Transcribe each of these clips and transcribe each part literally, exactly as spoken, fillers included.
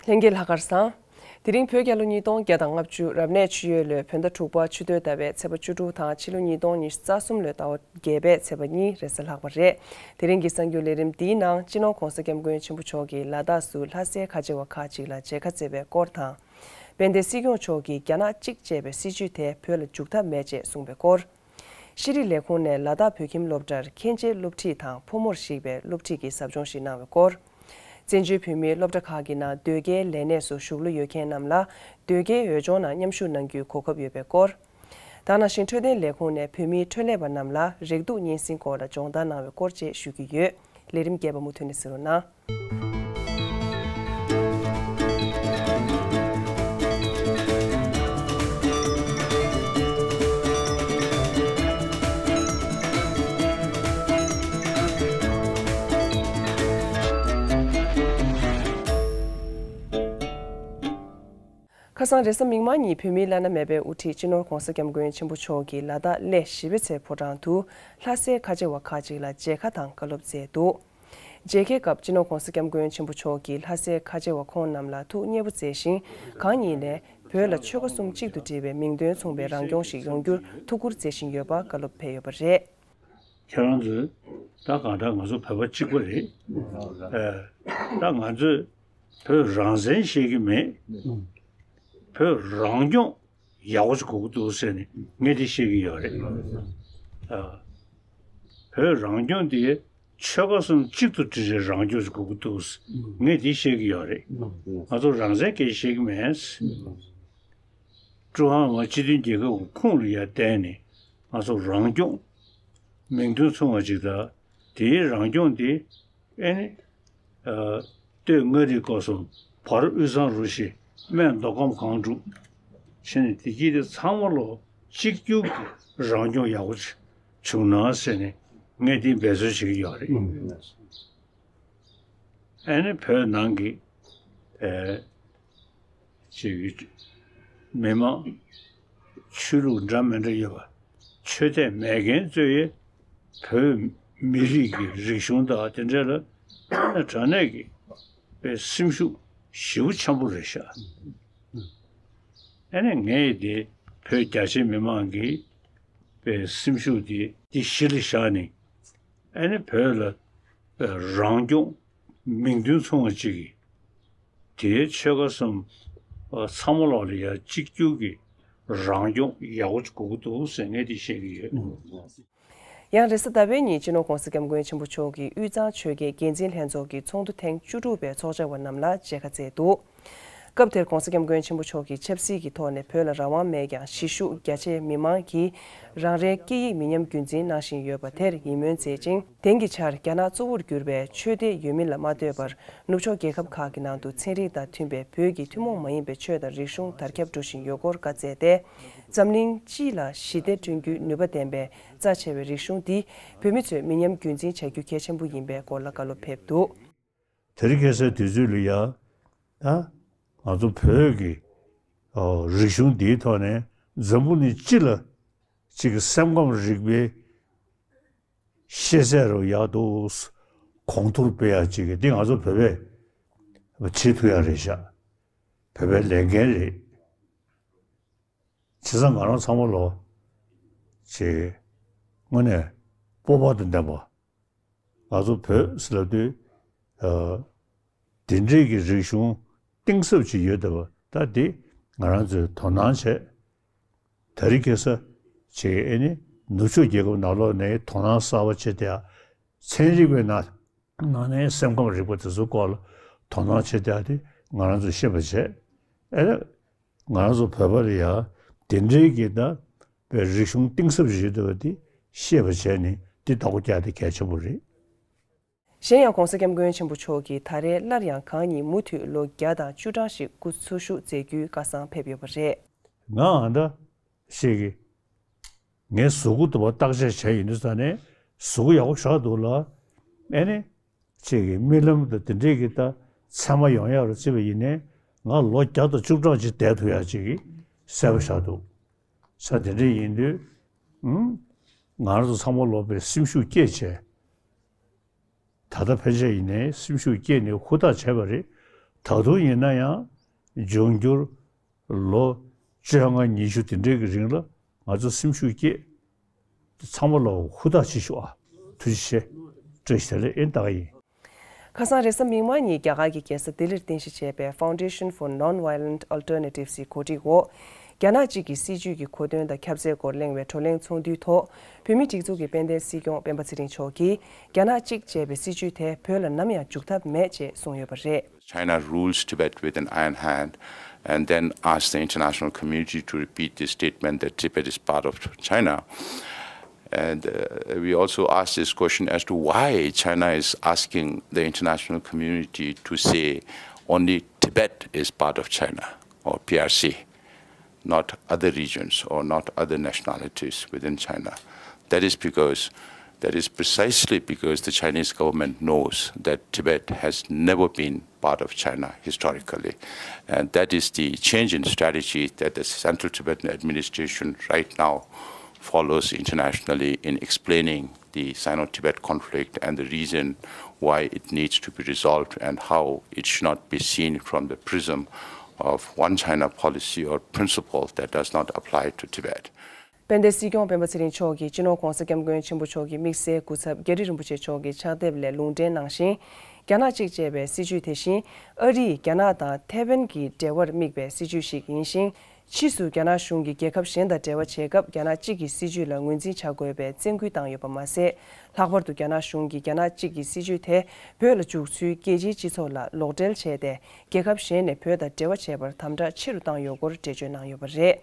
ལྷན་རྒྱས་ལྷག་དཀར་བཟང་། དེ་རིང་བོད་རྒྱལ་ལོ་ཉིས་སྟོང་བརྒྱ་དང་ལྔ་བཅུ་རབ་གནས་ཆུ་ཡོས་ལོའི་བོད་ཟླ་དྲུག་པ་ཆུ་སྟོད་ཟླ་བའི་ཚེས་པ་བཅུ་དྲུག་དང་ཕྱི་ལོ་ཉིས་སྟོང་ཉི་ཤུ་རྩ་གསུམ་ལོའི་ཟླ་བ་བརྒྱད་པའི་ཚེས་པ་གཉིས་རེས་གཟའ་ལྷག་པ་རེད། དེ་རིང་གི་གསར་འགྱུར་ལས་རིམ་འདིའི་ནང་སྤྱི་ནོར་༧གོང་ས་༧སྐྱབས་མགོན་ཆེན་པོ་མཆོག་གིས་ལ་དྭགས་སུ་ལྷ་སའི་ཁ་ཆེ་བ་ཁག་ཅིག་ལ་མཇལ་ཁ་བསྩལ་བའི་སྐོར་དང་། དཔལ་ལྡན་སྲིད་སྐྱོང་མཆོག་གིས་རྒྱ་ནག་གཅིག་ཅེས་པའི་སྲིད་བྱུས་དེ་བོད་ལ་འཇུག་ཐབས་མེད་ཅེས་གསུངས་པའི་སྐོར། ཤེས་རིག་ལས་ཁུངས་ནས་ལ་དྭགས་བོད་ཁྱིམ་སློབ་གྲྭར་མཁྱེན་ཆེན་སློབ་ཁྲིད་དང་ཕོ་མོར་གཞིགས་པའི་སློབ་ཁྲིད་ཀྱི་ཟབ་སྦྱོང་ཞིག་གནང་བའི་སྐོར། བཙན་བྱོལ་བོད་མིའི་སློབ་གྲྭ་ཁག་གི་ནང་ཟློས་གར་ལས་གནས་སུ་ཞུགས་འབུལ་ཡོད་མཁན་རྣམས་ལ་ཟློས་གར་འོས་སྦྱོང་ནང་མཉམ་ཞུགས་གནང་རྒྱུའི་གོ་སྐབས་ཡོད་པའི་སྐོར། ད་ག་ནང་བཞིན་འཕྲོད་བསྟེན་ལས་ཁུངས་ནས་བོད་མིའི་འཕྲོད་ལས་པ་རྣམས་ལ་རེག་དུག་གཉན་སྲིན་སྐོར་ལ་སྦྱོང་བརྡར་གནང་བའི་སྐོར་བཅས་ཞུ་གི་ཡོད། ལས་རིམ་རྒྱས་པ་མུ་མཐུད་ནས་གཟིགས་རོགས་གནང་། ཁ་སང་རེས་གཟའ་མིག་དམར་ཉིན་བོད་མིའི་བླ་ན་མེད་པའི་དབུ་ཁྲིད་སྤྱི་ནོར་༧གོང་ས་༧སྐྱབས་མགོན་ཆེན་པོ་མཆོག་གིས་ལ་དྭགས་གླེ་བཞི་པའི་ཚལ་ཕོ་བྲང་དུ་ལྷ་སའི་ཁ་ཆེ་བ་ཁག་ཅིག་ལ་མཇལ་ཁ་དང་བཀའ་སློབ་སྩལ་འདུག་མཇལ་ཁའི་སྐབས་སྤྱི་ནོར་༧གོང་ས་༧སྐྱབས་མགོན་ཆེན་པོ་མཆོག་གིས་ལྷ་སའི་ཁ་ཆེ་བ་ཁོང་རྣམས་ལ་ཐུགས་མཉེས་པོ་མཛད་ཞིང་། གང་ཉིད་ནས་བོད་ལ་ཆོལ་ཁ་གསུམ་གཅིག་ཏུ་སྒྲིལ་བའི་མིང་དོན་མཚུངས་པའི་རང་སྐྱོང་ཞིག་ཡོང་རྒྱུར་ཐུགས་ཁུར་མཛད་བཞིན་ཡོད་པ་བཀའ་སློབ་ཕེབས་ཡོད་པ་རེད། ཁྱེད་རང་ཚོས་ད་གང་ལྟར་ང་ཚོ་བོད་པ་གཅིག་པ་རེད། ཨ། ད་ང་ཚོས་བོད་རང་བཙན་བཤད་ཀྱི་མེད། བོད་རང་སྐྱོང་ཡག་པོ་ཞིག་དགོས་ཀྱི་འདུག་ཟེར་ནས་ངས་འདི་བཤད་ཀྱི་ཡོད་རེད། ཨ། བོད་རང་སྐྱོང་དེ་ཆོལ་ཁ་གསུམ་གཅིག་ཏུ་སྒྲིལ་བའི་རང་སྐྱོང་ཞིག་དགོས་ཀྱི་འདུག་ངས་འདི་བཤད་ཀྱི་ཡོད་རེད། ང་ཚོ་རང་བཙན་སྐད་ཆ་བཤད་ཀྱི་མེད། ཀྲུང་ཧྭ་མི་དམངས་སྤྱི་མཐུན་རྒྱལ་ཁབ་ཀྱི་ཁུངས་ལ་ཡར་བརྟེན་ནས་ང་ཚོ་རང་སྐྱོང་མིང་དོན་མཚུངས་པ་ཅིག་དང་། དེའི་རང་སྐྱོང་དེ་ཨེ་ནི། ཨ། སྟོད་མངའ་རིས་སྐོར་གསུམ། བར་དབུས་གཙང་རུ་བཞི། སྨད་མདོ་ཁམས་སྒང་དྲུག་བྱས་ནས་དེ་གྱིས་དེ་ཚང་མ་ལོ་གཅིག་གྱུར་གྱི་རང་སྐྱོང་ཡག་པོ་ཅིག་བྱུང་ན་ཟེར་ནས་ངས་དེ་འབད་རྩོལ་བྱེད་ཀྱི་ཡོད་རེད། ཨ་ནི་བོད་ནང་གི་ཨེ་ཅིག་མི་མང་ཆོས་ལུགས་འདྲ་མི་འདྲ་ཡོད་པ། ཆོས་དད་མེད་མཁན་ཚོས་བོད་མི་རིགས་ཀྱི་རིག་གཞུང་དང་དེ་འདྲ་ལ་དངོས་གནས་དྲང་གནས་ཀྱི་པའི་སེམས་ཤུགས་ཞེ་པོ་ཆེན་པོ་རེད་ཤག་ཨ་ནི་ངས་དེ་བོད་རྒྱ་ཆེ་མི་མང་གི་པའི་སེམས་ཤུགས་དེ་འདི་གཞི་ལ་བཞག་ནས། ཨ་ནི་བོད་ལ་རང་སྐྱོང་མིང་དོན་མཚུངས་པ་ཅིག་གིས་དེའི་ཆོལ་ཁ་གསུམ་ཚང་མ་ལོག་ལ་ཡ་གཅིག་གྱུར་གྱི་རང་སྐྱོང་ཡག་པོ་ཅིག་དགོས་ཀྱི་འདུག་ཟེར་ངས་འདི་བཤད་ཀྱི་ཡོད། ཡང་རེས་གཟའ་ཟླ་བའི་ཉིན་སྤྱི་ནོར་༧གོང་ས་༧སྐྱབས་མགོན་ཆེན་པོ་མཆོག་གིས་དབུས་གཙང་ཆོལ་ཁའི་འགན་འཛིན་ལྷན་ཚོགས་ཀྱི་ཚོགས་འདུ་ཐེངས་བཅུ་དྲུག་པའི་ཚོགས་བཅར་བ་རྣམས་ལ་མཇལ་ཁ་བསྩལ་འདུག་སྐབས་དེར་༧གོང་ས་༧སྐྱབས་མགོན་ཆེན་པོ་མཆོག་གིས་ཆབ་སྲིད་ཀྱི་ཐོག་ནས་བོད་ལ་རང་དབང་མེད་ཀྱང་གཞིས་བཞུགས་རྒྱ་ཆེའི་མི་མང་གིས་རང་རེའི་སྐད་ཡིག་མི་ཉམས་རྒྱུན་འཛིན་གནང་བཞིན་ཡོད་པ་དེར་ཡིད་སྨོན་མཛད་ཅིང་། དེང་གི་ཆར་རྒྱ་ནག་གཙོ་བོར་གྱུར་པའི་ཆོས་དད་ཡོད་མིན་ལ་མ་ལྟོས་པར་ནུབ་ཕྱོགས་རྒྱལ་ཁབ་ཁག་གི་ནང་དུ་ཚན་རིག་དང་མཐུན་པའི་བོད་ཀྱི་ཐུན་མོང་མ་ཡིན་པའི་ཆོས་དང་རིག་གཞུང་དར་ཁྱབ་འགྲོ་བཞིན་ཡོད་སྐོར་བཀའ་སྩལ་ཏེ། འཛམ་གླིང་སྤྱི་ལ་ཞི་བདེ་བསྐྲུན་རྒྱུའི་ནུས་པ་ལྡན་པའི་རྩ་ཆེ་བའི་རིག་གཞུང་འདི་བོད་མི་ཚོས་མི་ཉམས་རྒྱུན་འཛིན་བྱ་རྒྱུ་གལ་ཆེན་པོ་ཡིན་པའི་སྐོར་ལ་བཀའ་སློབ་ཕེབས་འདུག་དེ་རིང་ཁ་སང་དུས་ཚོད་ལ་ཡ། ད་ང་ཚོ་བོད་ཀྱི་ཨ་རིག་གཞུང་འདིའི་ཐོག་ནས་འཛམ་བུ་གླིང་སྤྱི་ལ་གཅིག་གི་སེམས་ཁམས་རིག་པའི་ཤེས་ཚད་རུ་ཡག་འདུག་གོང་མཐོར་སྤེལ་ཡག་ཅིག་གི་འདི་ང་ཚོ་བོད་པས་བྱེད་ཐུབ་ཡག་རེད་ཤག་བོད་པའི་ལས་འགན་རེད། བྱས་ཙང་ང་རང་ཚང་མ་ལོ་ཅིག་དངོས་གནས་སྤོབས་པ་དང་ལྡན་པ། ང་ཚོ་བོད་ཟེར་ལབ་དུས། ཨ། དེ་འདྲའི་གི་རིག་གཞུང་གཏིང་ཟབ་ཅིག་ཡོད་བསྡད་པ་ད་འདི་ང་རང་ཚོས་དོ་སྣང་བྱས། དེ་རིང་ཁ་སང་ཅིག་ཨེ་ནི་ནུབ་ཕྱོགས་རྒྱལ་ཁབ་ནང་ལོགས་ནས་དོ་སྣང་གསར་པ་བྱེད་བསྡད་ཡ། ཚན་རིག་པའི་ནང་ནང་ནས་སེམས་ཁམས་རིག་པ་དེ་ཚོའི་སྐོར་ལ་དོ་སྣང་བྱེད་བསྡད་ཡ་དེ་ང་རང་ཚོས་ཤེས་པ་བྱས། ཨེ་ནི། ང་རང་ཚོ་བོད་པ་ལ་ཡང་དེ་འདྲའི་གི་ད་བའི་རིག་གཞུང་གཏིང་ཟབ་ཞིག་ཡོད་བསྡད་པ་འདི་ཤེས་པ་བྱས་ནས་འདི་བདག་པོ་རྒྱག་དེ་གལ་ཆེན་པོ་རེད། གཞན་ཡང་༧གོང་ས་༧སྐྱབས་མགོན་ཆེན་པོ་མཆོག་གིས་ད་རེས་སླར་ཡང་གང་ཉིད་མུ་མཐུད་ལོ་བརྒྱ་དང་བཅུ་གྲངས་ཤིག་སྐུ་འཚོ་བཞུགས་མཛད་རྒྱུའི་བཀའ་གསང་ཕེབས་ཡོད་པ་རེད། ང་ཨ་འདྲ་ཞིག་གིས་ངའི་གཟུགས་པོ་དུ་བ་བརྟག་དཔྱད་བྱས་ཡིན་དུས་ཙང་ནས་གཟུགས་པོ་ཡག་པོ་ཞེ་དྲག་འདུག་ལ། ཨེ་ནི། ཅིག་གི་རྨི་ལམ་དང་དེ་འདྲའི་གི་ད་མཚན་མ་ཡོང་ཡག་རུ་བརྩིས་པ་ཡིན་ནའི་ང་ལོ་བརྒྱ་དང་བཅུ་གྲངས་ཅིག་བསྡད་ཐུབ་ཡག་ཅིག་གི་གསལ་པོ་ཆགས་འདུག་ས་དེ་འདྲ་ཡིན་དུས། ཨུམ། ང་རང་ཚོ་ཚང་མ་ལོག་པའི་སེམས་ཤུགས་སྐྱེད་བྱས། ད་ལྟ་ཕན་ཆད་ཡིན་ནའི་སེམས་ཤུགས་སྐྱེད་ནས་ཧུར་ཐག་བྱས་པ་རེད། ད་དུང་ཡིན་ན་ཡང་འབྱུང་འགྱུར་ལོ་བཅོ་ལྔ་ཉི་ཤུ་དེ་འདྲའི་གི་རིང་ལ་ང་ཚོ་སེམས་ཤུགས་བསྐྱེད། ཚང་མ་ལ་ཧུར་ཐག་བྱེད་ཤོག་ཨ། ཐུགས་རྗེ་ཆེ། བཀྲ་ཤིས་བདེ་ལེགས། ཨེ་ད་ག་ཡིན། ཁ་སང་རེས་གཟའ་མིག་དམར་ཉིན་རྒྱ་གར་གྱི་རྒྱལ་ས་ལྡི་ལིར་རྟེན་གཞི་བྱས་པའི་Foundation for Non-Violent Alternatives ཡི་གོ་སྒྲིག་འོག་རྒྱ་ནག་གཅིག་གི་སྲིད་བྱུས་ཀྱི་གོ་དོན་དང་ཁྱབ་ཚད་སྐོར་གླེང་བའི་བགྲོ་གླེང་ཚོགས་འདུའི་ཐོག་བོད་མིའི་སྒྲིག་འཛུགས་ཀྱི་དཔལ་ལྡན་སྲིད་སྐྱོང་སྤེན་པ་ཚེ་རིང་མཆོག་གིས་རྒྱ་ནག་གཅིག་ཅེས་པའི་སྲིད་བྱུས་དེ་བོད་ལ་ནམ་ཡང་འཇུག་ཐབས་མེད་ཅེས་གསུངས་ཡོད་པ་རེད། China rules Tibet with an iron hand and then asks the international community to repeat this statement that Tibet is part of China. And uh, we also ask this question as to why China is asking the international community to say only Tibet is part of China or P R C, not other regions or not other nationalities within China. That is because, that is precisely because the Chinese government knows that Tibet has never been part of China historically. And that is the change in strategy that the Central Tibetan administration right now follows internationally in explaining the Sino-Tibet conflict and the reason why it needs to be resolved and how it should not be seen from the prism of one China policy or principle that does not apply to Tibet. དཔལ་ལྡན་སྲིད་སྐྱོང་སྤེན་པ་ཚེ་རིང་མཆོག་གིས་སྤྱི་ནོར་༧གོང་ས་༧སྐྱབས་མགོན་ཆེན་པོ་མཆོག་གི་དམིགས་བསལ་སྐུ་ཚབ་རྒྱ་རི་རིན་པོ་ཆེ་མཆོག་གི་ཕྱག་དེབ་ལས་ལུང་འདྲེན་ནང་བཞིན། རྒྱ་ནག་གཅིག་ཅེས་པའི་སྲིད་བྱུས་དེ་བཞིན་ཨ་རིས་རྒྱ་ནག་དང་ཐའེ་ཝན་གྱི་འབྲེལ་བར་དམིགས་པའི་སྲིད་བྱུས་ཤིག་ཡིན་ཞིང་། ཕྱིས་སུ་རྒྱ་ནག་གཞུང་གིས་རྒྱལ་ཁབ་གཞན་དང་འབྲེལ་བ་བྱེད་སྐབས་རྒྱ་ནག་གཅིག་གི་སྲིད་བྱུས་ལ་ངོས་འཛིན་བྱ་དགོས་པའི་བཙན་སྐུལ་བཏང་ཡོད་པ་མ་ཟད། ལྷག་པར་དུ་རྒྱ་ནག་གཞུང་གིས་རྒྱ་ནག་གཅིག་གི་སྲིད་བྱུས་དེ་བོད་ལ་འཇུག་ཚུལ་རྒྱལ་སྤྱིའི་སྤྱི་ཚོགས་ལ་ལོག་འགྲེལ་བྱས་ཏེ། རྒྱལ་ཁབ་གཞན་ནས་བོད་དང་འབྲེལ་བ་བྱེད་པར་དམ་དྲག་ཆེ་རུ་བཏང་ཡོད་སྐོར་འགྲེལ་བརྗོད་གནང་ཡོད་པ་རེད། དེ་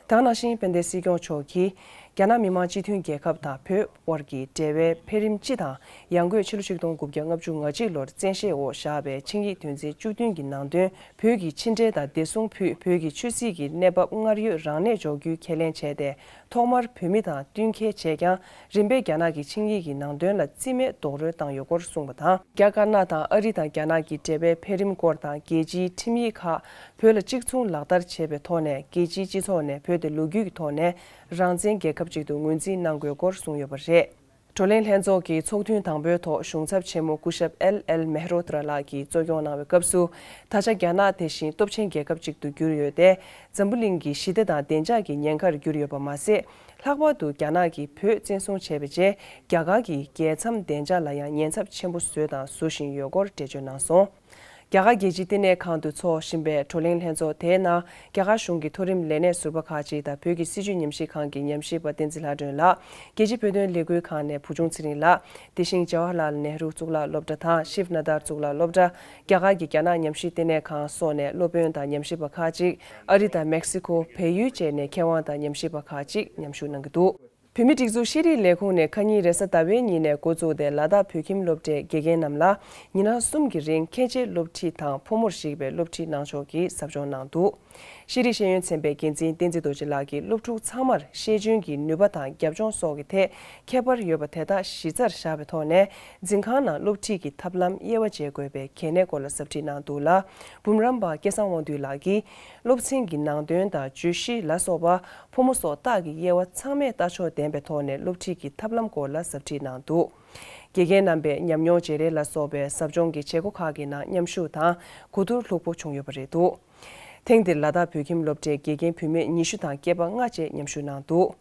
ག་ནང་བཞིན་དཔལ་ལྡན་སྲིད་སྐྱོང་མཆོག་གིས། རྒྱ་ནག་མི་དམངས་སྤྱི་མཐུན་རྒྱལ་ཁབ་དང་བོད་དབར་གྱི་འབྲེལ་བའི་འཕེལ་རིམ་སྤྱི་དང་། ཡང་སྒོས་ཕྱི་ལོ་ཆིག་སྟོང་དགུ་བརྒྱ་ལྔ་བཅུ་ང་གཅིག་ལོར་བཙན་ཤེད་འོག་བཞག་པའི་ཆིངས་ཡིག་དོན་ཚན་བཅུ་བདུན་གྱི་ནང་དོན། བོད་ཀྱི་ཕྱི་འབྲེལ་དང་བདེ་སྲུང་ཕུད། བོད་ཀྱི་ཆོས་སྲིད་ཀྱི་གནས་བབ་སྔར་ཡོད་རང་གནས་འཇོག་རྒྱུའི་ཁས་ལེན་བྱས་ཏེ། ཐོག་མར་བོད་མི་དང་བསྟུན་མཁས་བྱས་ཀྱང་། རིམ་པས་རྒྱ་ནག་གི་ཆིངས་ཡིག་གི་ནང་དོན་ལ་རྩིས་མེད་རྡོག་རོལ་བཏང་ཡོད་སྐོར་གསུངས་པ་དང་། རྒྱ་དཀར་ནག་དང་ཨ་རི་དང་རྒྱ་ནག་གི་འབྲེལ་བའི་འཕེལ་རིམ་སྐོར་དང་། རྒྱལ་སྤྱིའི་ཁྲིམས་ཡིག་ཁག་བོད་ལ་གཅིག་མཚུངས་ལག་བསྟར་བྱེད་པའི་ཐོག་ནས། རྒྱལ་སྤྱིའི་སྤྱི་ཚོགས་ནས་བོད་དེ་ལོ་རྒྱུས་ཀྱི་ཐོག་ནས་རང་བཙན་རྒྱལ་ཁབ་ཅིག་ཏུ་ངོས་འཛིན་གནང་དགོས་སྐོར་གསུངས་ཡོད་པ་རེད། བགྲོ་གླེང་ལྷན་ཚོགས་ཀྱི་ཚོགས་ཐུན་དང་པོའི་ཐོག་གཞུང་ཚབ་ཆེན་མོ་སྐུ་ཞབས་ཨེལ་ཨེལ་མེ་ཧྲོ་ཏྲ་ལགས་ཀྱིས་གཙོ་སྐྱོང་གནང་བའི་སྐབས་སུ། ད་ཆ་རྒྱ་ནག་དེ་བཞིན་སྟོབས་ཆེན་རྒྱལ་ཁབ་ཅིག་ཏུ་གྱུར་ཡོད་དེ། འཛམ་བུ་གླིང་གི་ཞི་བདེ་དང་བདེ་འཇགས་ཀྱི་ཉེན་ཁར་གྱུར་ཡོད་པ་མ་ཟད། ལྷག་པར་དུ་རྒྱ་ནག་གིས་བོད་བཙན་བཟུང་བྱས་པའི་རྗེས། རྒྱ་གར་གྱི་རྒྱལ་མཚམས་བདེ་འཇགས་ལ་ཡང་ཉེན་ཚབས་ཆེན་པོ་བཟོས་དང་བཟོ་བཞིན་ཡོད་སྐོར་འགྲེལ་བརྗོད་གནང་སོང་། རྒྱ་གར་རྒྱལ་སྤྱིའི་བསྟི་གནས་ཁང་དུ་འཚོགས་བཞིན་པའི་བགྲོ་གླེང་ལྷན་ཚོགས་དེའི་ནང་། རྒྱ་གར་གཞུང་གི་མཐོ་རིམ་ལས་སྣེ་ཟུར་པ་ཁག་ཅིག་དང་། བོད་ཀྱི་སྲིད་བྱུས་ཉམས་ཞིབ་ཁང་གི་ཉམས་ཞིབ་པ་བསྟན་འཛིན་ལྷ་སྒྲོན་ལགས། རྒྱལ་སྤྱིའི་བོད་དོན་ལས་འགུལ་ཁང་ནས་བུ་ཆུང་ཚེ་རིང་ལགས། དེ་བཞིན་ཇ་ཝ་ཧར་ལཱལ་ནེ་ཧྲུ་གཙུག་ལག་སློབ་གྲྭ་དང་། ཤིབ་ན་དར་གཙུག་ལག་སློབ་གྲྭ། རྒྱ་གར་གྱི་རྒྱ་ནག་ཉམས་ཞིབ་བསྟི་གནས་ཁང་སོགས་ནས་སློབ་དཔོན་དང་ཉམས་ཞིབ་པ་ཁག་ཅིག་ཨ་རི་དང་མེག་སི་ཁོ། བལ་ཡུལ་བཅས་ནས་མཁས་དབང་དང་ཉམས་ཞིབ་པ་ཁག་ཅིག་མཉམ་ཞུགས་གནང་གི་འདུག་བོད་མིའི་སྒྲིག་འཛུགས་ཤེས་རིག་ལས་ཁུངས་ནས་ཁ་ཉིན་རེས་གཟའ་ཟླ་བའི་ཉིན་ནས་འགོ་བཙུགས་ཏེ། ལ་དྭགས་བོད་ཁྱིམ་སློབ་གྲྭའི་དགེ་རྒན་རྣམས་ལ་ཉིན་གྲངས་གསུམ་གྱི་རིང་མཁན་ཆེན་སློབ་ཁྲིད་དང་ཕོ་མོར་གཞིགས་པའི་སློབ་ཁྲིད་གནང་ཕྱོགས་ཀྱི་ཟབ་སྦྱོང་གནང་འདུག་ཤེས་རིག་ཤེས་ཡོན་ཚན་པའི་འགན་འཛིན་བསྟན་འཛིན་རྡོ་རྗེ་ལགས་ཀྱིས་སློབ་ཕྲུག་ཚང་མར་ཤེས་འཇོན་གྱི་ནུས་པ་དང་རྒྱབ་ལྗོངས་སོགས་ཀྱི་ཐད་ཁྱད་པར་ཡོད་པ་དེ་དག་གཞི་རྩར་བཞག་པའི་ཐོག་ནས། འཛིན་ཁང་ནང་སློབ་ཁྲིད་ཀྱི་ཐབས་ལམ་དབྱེ་བ་འབྱེད་དགོས་པའི་གལ་གནད་སྐོར་ལ་ཟབ་ཁྲིད་གནང་འདུག་ལ། འབུམ་རམས་པ་སྐལ་བཟང་དབང་འདུས་ལགས་ཀྱིས་སློབ་ཚན་གྱི་ནང་དོན་དང་བརྗོད་གཞི་ལ་སོགས་པ། ཕོ་མོ་སོགས་རྟགས་ཀྱི་དབྱེ་བ་ཚང་མས་ལྟ་ཕྱོགས་ལྡན་པའི་ཐོག་ནས་སློབ་ཁྲིད་ཀྱི་ཐབས་ལམ་སྐོར་ལ་ཟབ་ཁྲིད་གནང་འདུག་དགེ་རྒན་རྣམ་པས་ཉམས་མྱོང་བརྗེ་རེས་ལ་སོགས་པའི་ཟབ་སྦྱོང་གི་བྱེད་སྒོ་ཁག་གི་ནང་མཉམ་ཞུགས་དང་གོ་བསྡུར་ལྷུག་པོ་བྱུང་ཡོད་པ་རེད་འདུག་ཐེངས་འདིར་ལ་དྭགས་བོད་ཁྱིམ་སློབ་གྲྭའི་དགེ་རྒན་བུད་མེད་ཉི་ཤུ་དང་སྐྱེས་པ་ལྔ་བཅས་མཉམ་ཞུགས་གནང་འདུག་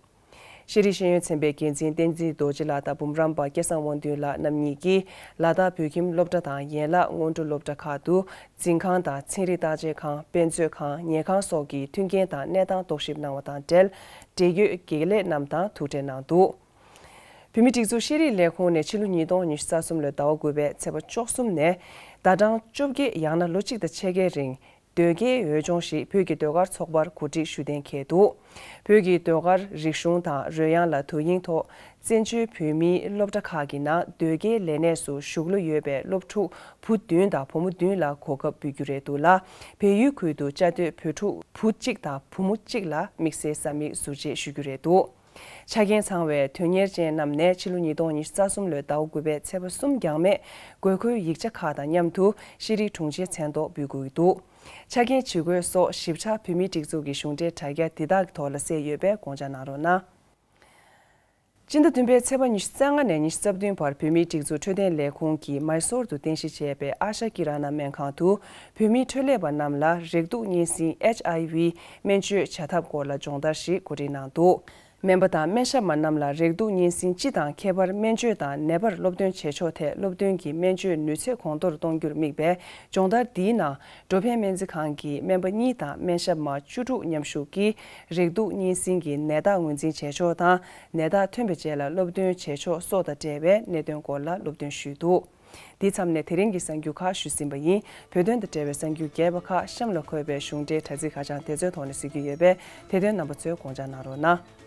ཤེས་རིག་ཤེས་ཡོན་ཚན་པའི་འགན་འཛིན་བསྟན་འཛིན་རྡོ་རྗེ་ལགས་དང་འབུམ་རམས་པ་སྐལ་བཟང་དབང་འདུས་ལགས་རྣམ་གཉིས་ཀྱིས་ལ་དྭགས་བོད་ཁྱིམ་སློབ་གྲྭ་དང་ཡན་ལག་སྔོན་འགྲོ་སློབ་གྲྭ་ཁག་ཏུ་འཛིན་ཁང་དང་ཚན་རིག་བརྟག་དཔྱད་ཁང་། དཔེ་མཛོད་ཁང་། ཉལ་ཁང་སོགས་ཀྱི་མཐུན་རྐྱེན་དང་གནས་སྟངས་རྟོག་ཞིབ་གནང་བ་དང་འབྲེལ། འབྲེལ་ཡོད་དགེ་ལས་རྣམས་དང་ཐུག་འཕྲད་གནང་འདུག་བོད་མིའི་སྒྲིག་འཛུགས་ཤེས་རིག་ལས་ཁུངས་ནས་ཕྱི་ལོ་ཉིས་སྟོང་ཉི་ཤུ་རྩ་གསུམ་ལོའི་ཟླ་བ་དགུ་པའི་ཚེས་པ་བཅུ་གསུམ་ནས་ཟླ་གྲངས་བཅོ་བརྒྱད་ཡང་ན་ལོ་གཅིག་དང་ཕྱེད་ཀའི་རིང་། ཟློས་དཀར་འོས་སྦྱོང་ཞིག་བོད་ཀྱི་ཟློས་གར་ཚོགས་པར་གོ་སྒྲིག་ཞུ་གཏན་འཁེལ་འདུག་བོད་ཀྱི་ཟློས་གར་རིག་གཞུང་དང་རོལ་དབྱངས་ལ་དོ་དབྱིངས་ཐོག་བཙན་བྱོལ་བོད་མིའི་སློབ་གྲྭ་ཁག་གི་ནང་ཟློས་དཀར་ལས་གནས་སུ་ཞུགས་བློ་ཡོད་པའི་སློབ་ཕྲུག་བུ་བདུན་དང་བུ་མོ་བདུན་ལ་གོ་སྐབས་འབུལ་རྒྱུ་རེད་འདུག་ལ། བལ་ཡུལ་ཁུལ་དུ་བཅའ་སྡོད་བོད་ཕྲུག་བུ་གཅིག་དང་བུ་མོ་གཅིག་ལ་དམིགས་བསལ་ས་མིག་ཟུར་བཅད་ཞུ་རྒྱུ་རེད་འདུག་ཆ་རྐྱེན་ཚང་བའི་དོན་གཉེར་ཅན་རྣམས་ནས་ཕྱི་ལོ་ཉིས་སྟོང་ཉི་ཤུ་རྩ་གསུམ་ལོའི་ཟླ་བ་དགུ་པའི་ཚེས་པ་གསུམ་འགྱངས་མེད་དགོས་མཁོའི་ཡིག་ཆ་ཁག་དང་མཉམ་དུ་ཤེས་རིག་དྲུང་ཆེའི་མཚན་ཐོག་འབུལ་དགོས་ཀྱི་འདུག་ཆ་རྐྱེན་ཇུས་འགོད་སོགས་ཞིབ་ཆ་བོད་མིའི་སྒྲིག་འཛུགས་ཀྱི་གཞུང་འབྲེལ་དྲ་རྒྱ་འདི་དག་གི་ཐོག་ལ་གསལ་ཡོད་པས་དགོངས་འཇགས་གནང་རོགས་གནང་། སྤྱི་ཟླ་བདུན་པའི་ཚེས་པ་ཉི་ཤུ་རྩ་ལྔ་ནས་ཉི་ཤུ་རྩ་བདུན་བར་བོད་མིའི་སྒྲིག་འཛུགས་འཕྲོད་བསྟེན་ལས་ཁུངས་ཀྱིས་མའི་སོར་དུ་རྟེན་གཞི་བྱས་པའི་ཨ་ཤ་ཀི་ར་ན་སྨན་ཁང་དུ་བོད་མིའི་འཕྲོད་ལས་པ་རྣམས་ལ་རེག་དུག་གཉན་སྲིན་ཨེཆ་ཨའི་ཝི་སྨན་བཅོས་བྱ་ཐབས་སྐོར་ལ་སྦྱོང་བརྡར་ཞིག་གོ་སྒྲིག་གནང་འདུག་སྨན་པ་དང་སྨན་ཞབས་མ་རྣམས་ལ་རེག་དུག་གཉན་སྲིན་སྤྱི་དང་ཁྱད་པར་སྨན་བཅོས་དང་ནད་པར་སློབ་སྟོན་བྱེད་ཕྱོགས་ཐད་སློབ་སྟོན་གྱི་སྨན་བཅོས་ནུས་ཚད་གོང་མཐོར་གཏོང་རྒྱུར་དམིགས་པའི་སྦྱོང་བརྡར་འདིའི་ནང་། འགྲོ་ཕན་སྨན་རྩིས་ཁང་གི་སྨན་པ་གཉིས་དང་སྨན་ཞབས་མ་བཅུ་དྲུག་མཉམ་ཞུགས་ཀྱིས་རེག་དུག་གཉན་སྲིན་གྱི་ནད་རྟགས་ངོས་འཛིན་བྱེད་ཕྱོགས་དང་། ནད་རྟགས་ཐོན་པའི་རྗེས་ལ་སློབ་སྟོན་བྱེད་ཕྱོགས་སོགས་དང་འབྲེལ་བའི་གནད་དོན་སྐོར་ལ་སློབ་སྟོན་ཞུས་འདུག་འདིའི་མཚམས་ནས་དེ་རིང་གི་གསར་འགྱུར་ཁག་ཞུས་ཟིན་པ་ཡིན། བོད་དོན་དང་འབྲེལ་བའི་གསར་འགྱུར་རྒྱས་པ་ཁག་གཤམ་ལ་འཁོད་པའི་གཞུང་འབྲེལ་དྲ་ཚིགས་ཁ་བྱང་དེ་ཚོའི་ཐོག་ནས་གཟིགས་རྒྱུ་ཡོད་པས། དེ་དོན་རྣམ་པ་ཚོས་དགོངས་འཇགས་གནང་རོགས་གནང་།